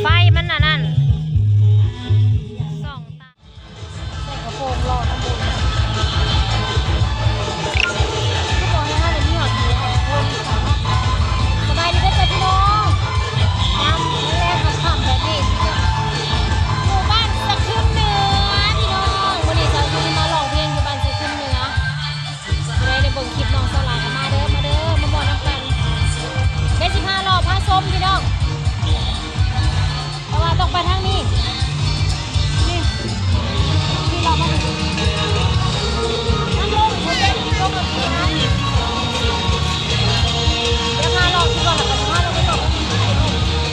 ໄຟມັນອັນນັ້ນ ສ່ອງຕາ ໃສ່ກະໂປງຫຼໍ່ທຳບຸນ ຄືບໍ່ໃຫ້ເຮົາໄດ້ມີຮອດຜີຮອດຄົນ. ສະບາຍດີເດີຈ້າພີ່ນ້ອງ ຍາມແລງຄ່ຳໆແບບນີ້ ຢູ່ບ້ານສະຄຶມເໜືອພີ່ນ້ອງ. ມື້ນີ້ສາວຊຸຍມາຮ້ອງເພງຢູ່ບ້ານສະຄຶມເໜືອ. ຜູ້ໃດໄດ້ເບິ່ງຄລິບນ້ອງສາວຫຼ້າກໍມາເດີ ມາເດີ ມາມ່ວນນຳກັນ. ເດຊິພາເລາະພາຊົມພີ່ນ້ອງ ແຕ່ວ່າຕ້ອງໄປທາງນີ້ ນີ້ ນີ້ເລາະມານີ້ ທາງລົງ ຫົວໃຈທີ່ລົງມານີ້ນະ. ດຽວພາເລາະຊະກ່ອນ ແລ້ວກໍຊິພາລົງໄປຕໍ່.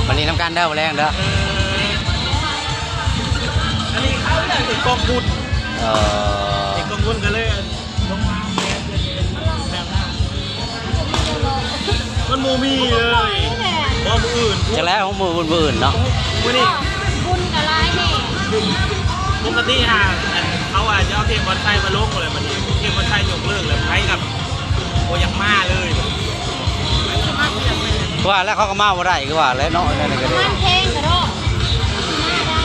ມາຫຼິ້ນນຳກັນເດີ ມື້ແລງເດີ. ອັນນີ້ເຂົາເອີ້ນເປັນກອງບຸນ ເອີ ເປັນກອງບຸນກໍເລີຍ ມັນບໍ່ມີເລີຍ ບໍ່ມື້ອື່ນ ຈະແລ້ວມື້ບຸນມື້ອື່ນເນາະ. ມື້ນີ້ບຸນກໍຫຼາຍແນ່ ປົກກະຕິຫາ ອັນ ເຂົາວ່າຈະເອົາເທບບອນໄຊມາລົງ ແລ້ວບັດນີ້ເທບບອນໄຊຍົກເລີກ ແລ້ວໃຜກໍບໍ່ຢາກມາເລີຍ. ວ່າແລ້ວເຂົາກໍມາບໍ່ໄດ້ ຄືວ່າແຫຼະເນາະ ແນວນີ້ກໍດີ ມັນແພງກະດອກ ມາໄດ້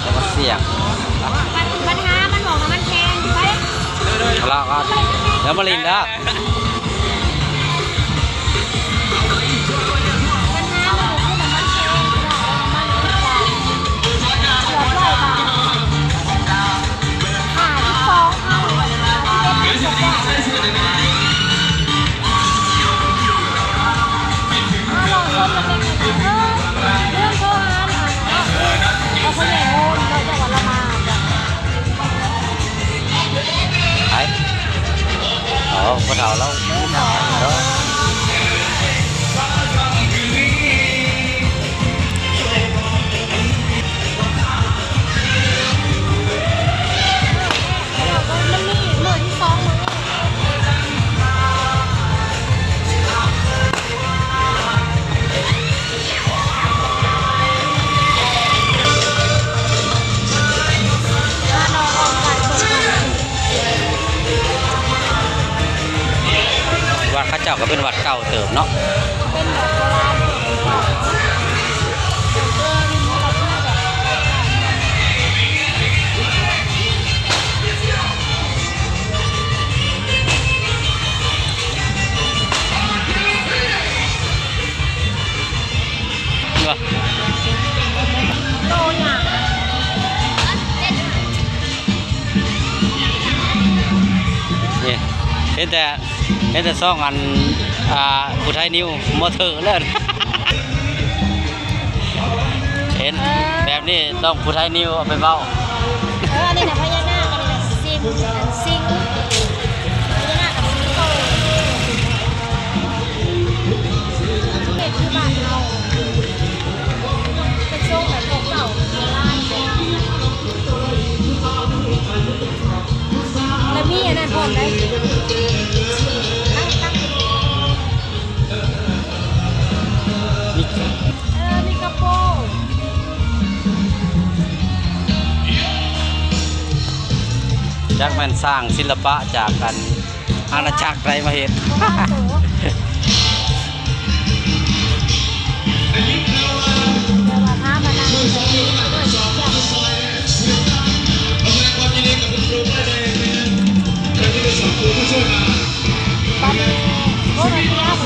ແຕ່ວ່າສ່ຽງ ບັນ ບັນຫາມັນບອກວ່າມັນແພງ ໄປ ເອົາລະ ດຽວມາຫຼິ້ນເດີ. ໄປ ອໍ ພໍ່ເຖົ້າລາວ ເນາະ ວັດເຂົາເຈົ້າກໍເປັນວັດເກົ່າເຕີບເນາະ ເປັນແບບໂບລານ. ນີ້ ເຫັນແຕ່ ເຫັນແຕ່ຊ່ອງອັນ ອ່າ ຜູ້ໄທນິວມໍເທີແລ້ວ ເຫັນ ເອີ ແບບນີ້ຕ້ອງຜູ້ໄທນິວເອົາໄປເວົ້າ. ເອີ ອັນນີ້ນະພະຍານາກ ອັນນີ້ນະຊິງ ອັນຊິງ ພະຍານາກກັບສິງໂຕ ເຮັດຄືບ້ານເຮົາ ເປັນຊົງແບບເກົ່າໆ ໂບລານ ແລ້ວມີອັນນັ້ນພ້ອມເດ້ ຕັ້ງ ຕັ້ງ ມີ ເອີ ມີກະໂປງ ຈັກແມ່ນສ້າງສິລະປະຈາກອັນ ອານາຈັກໃດມາເຮັດ. ບັດນີ້ ໂອ້ ບັດນີ້ເຮົາໄປ